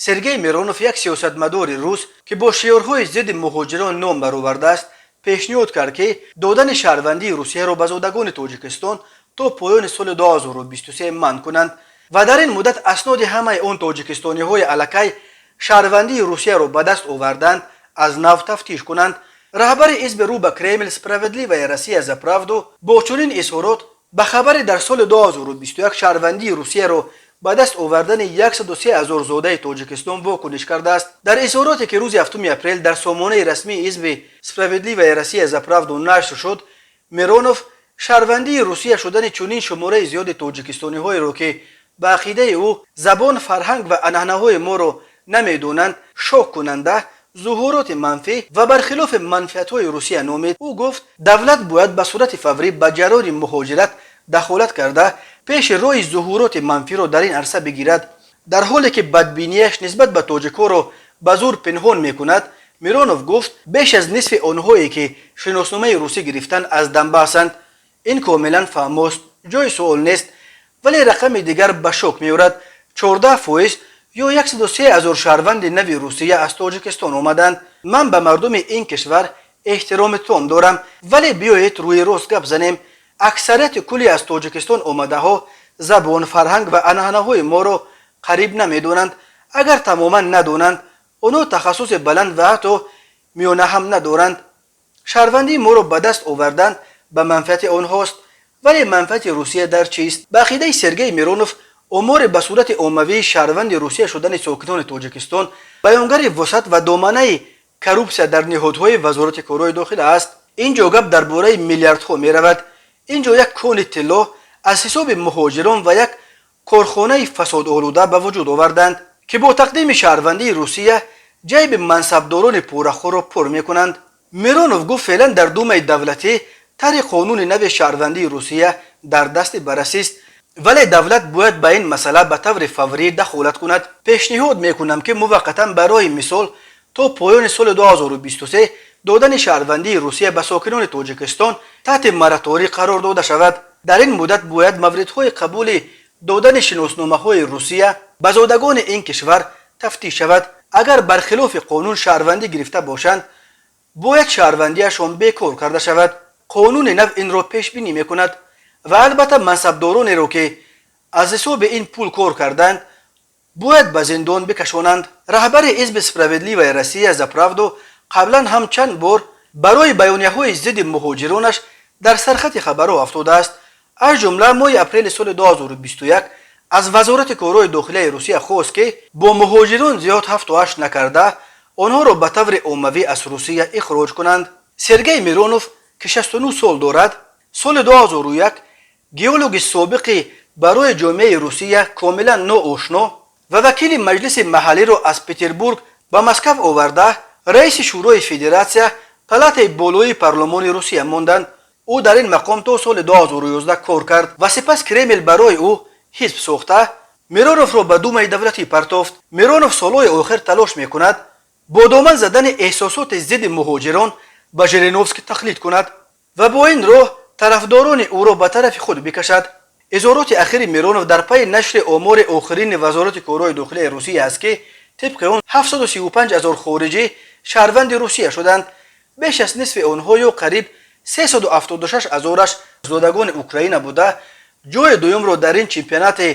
Сергей Миронов, як сиёсатмадори рус, ки бо шиорҳои зидди муҳоҷирон ном баровардааст, пешниҳод кард, ки додани шаҳрвандии Русияро ба зодагони Тоҷикистон то поёни соли 2023 манъ кунанд ва дар ин муддат асноди ҳамаи он тоҷикистониҳои аллакай шаҳрвандии Русияро ба даст оварданд, аз нав тафтиш кунанд. Раҳбари ҳизби рӯ ба Кремл «Справедливая Россия за правду» бо чунин изҳорот ба хабари дар соли 2021 шаҳрвандии Русияро ба даст овардани 103 ҳазор зодаи Тоҷикистон вокуниш кардааст. Дар изҳороте, ки рӯзи 7 апрел дар сомонаи расмии ҳизби «Справедливая Россия за правду» нашр шуд, Миронов шаҳрвандии Русия шудани чунин шумораи зиёди тоҷикистониҳоеро, ки ба ақидаи ӯ забон, фарҳанг ва анъанаҳои моро намедонанд, шоккунанда, зуҳуроти манфӣ ва бархилофи манфиатҳои Русия номид. Ӯ гуфт, давлат бояд ба сурати фаврӣ ба ҷараёни муҳоҷират дахолат карда, пеши роҳи зуҳуроти манфиро дар ин арса бигирад. Дар ҳоле ки бадбинияш нисбат ба тоҷикҳоро ба зур пинҳон мекунад, Миронов гуфт, беш аз нисфи онҳое, ки шиносномаи русӣ гирифтанд, аз Донбассанд. Ин комилан фаҳмост, ҷои суол нест, вале рақами дигар ба шок меорад: 14% ё 103 ҳазор шаҳрванди нави Русия аз Тоҷикистон омаданд. Ман ба мардуми ин кишвар эҳтироми том дорам, вале биёед, рӯи рост гап занем: аксарияти кулли аз Тоҷикистон омадаҳо забон, фарҳанг ва анъанаҳои моро қариб намедонанд, агар тамоман надонанд. Онҳо тахассуси баланд ва ҳатто миёна ҳам надоранд. Шаҳрвандии моро ба даст овардан ба манфиати онҳост, вале манфиати Русия дар чист? Ба ақидаи Сергей Миронов, омори ба сурати оммавии шаҳрванди Русия шудани сокинони Тоҷикистон баёнгари вусъат ва доманаи коррупсия дар ниҳодҳои Вазорати корҳои дохила аст. Ин ҷо гап дар бораи миллиардҳо меравад. Ин ҷо як кони тилло аз ҳисоби муҳоҷирон ва як корхонаи фасодолуда ба вуҷуд оварданд, ки бо тақдими шаҳрвандии Русия ҷайби мансабдорони пурахӯрро пур мекунанд. Миронов гуфт, феълан дар Думаи давлатӣ тарҳи қонуни нави шаҳрвандии Русия дар дасти баррасист, вале давлат бояд ба ин масъала ба таври фаврӣ дахолат кунад. Пешниҳод мекунам, ки муваққатан, барои мисол, то поёни соли 2023 додани шаҳрвандии Русия ба сокинони Тоҷикистон таҳти мораторий қарор дода шавад. Дар ин муддат бояд мавридҳои қабули додани шиносномаҳои Русия ба зодагони ин кишвар тафтиш шавад. Агар бархилофи қонун шаҳрвандӣ гирифта бошанд, бояд шаҳрвандиашон бекор карда шавад. Қонуни нав инро пешбинӣ мекунад. Ва албатта, мансабдоронеро, ки аз ҳисоби ин пул кор карданд, бояд ба зиндон бикашонанд. Раҳбари ҳизби «Справедливая Россия за правду» қаблан ҳам чанд бор барои баёнияҳои зидди муҳоҷиронаш дар сархати хабарҳо афтодааст. Аз ҷумла моҳи апрели соли 2021 аз Вазорати корҳои дохилияи Русия хост, ки бо муҳоҷирон зиёд ҳафту ҳашт накарда, онҳоро ба таври оммавӣ аз Русия ихроҷ кунанд. Сергей Миронов, ки 69 сол дорад, соли 2001 геологи собиқи барои ҷомеаи Русия комилан ноошно ва вакили маҷлиси маҳаллиро аз Петербург ба Москав оварда, раиси Шӯрои Федератсия, палатаи болоии парлумони Русия монданд. Ӯ дар ин мақом то соли 2011 кор кард ва сипас Кремл барои ӯ ҳизб сохта, Мироновро ба Думаи давлатӣ партофт. Миронов солҳои охир талош мекунад бо доман задани эҳсосоти зидди муҳоҷирон ба Жириновский тақлид кунад ва бо ин роҳ тарафдорони ӯро ба тарафи худ бикашад. Изҳороти ахири Миронов дар пайи нашри омори охирини Вазорати корҳои дохилияи Русия аст, ки тибқи он 735 ҳазор хориҷӣ шаҳрванди Русия шуданд. Беш аз нисфи онҳо ё қариб 376 ҳазораш зодагони Украина буда, ҷои дуюмро дар ин чемпионати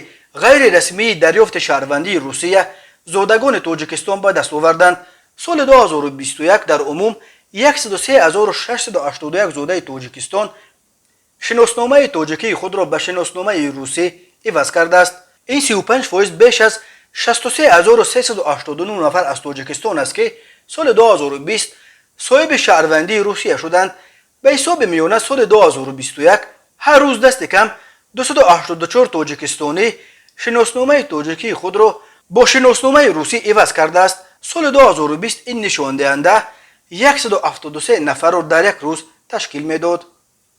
ғайрирасмии дарёфти шаҳрвандии Русия зодагони Тоҷикистон ба даст оварданд. Соли 2021 дар умум 103 681 зодаи Тоҷикистон шиносномаи тоҷикии худро ба шиносномаи русӣ иваз кардааст. Ин 35% беш аз 63 389 нафар аз Тоҷикистон аст, ки соли 2020 соҳиби шаҳрвандии Русия шуданд. Ба ҳисоби миёна, соли 2021 ҳар рӯз дасти кам 284 тоҷикистонӣ шиносномаи тоҷикии худро бо шиносномаи русӣ иваз кардааст. Соли 2020 ин нишондиҳанда 173 нафарро дар як рӯз ташкил медод.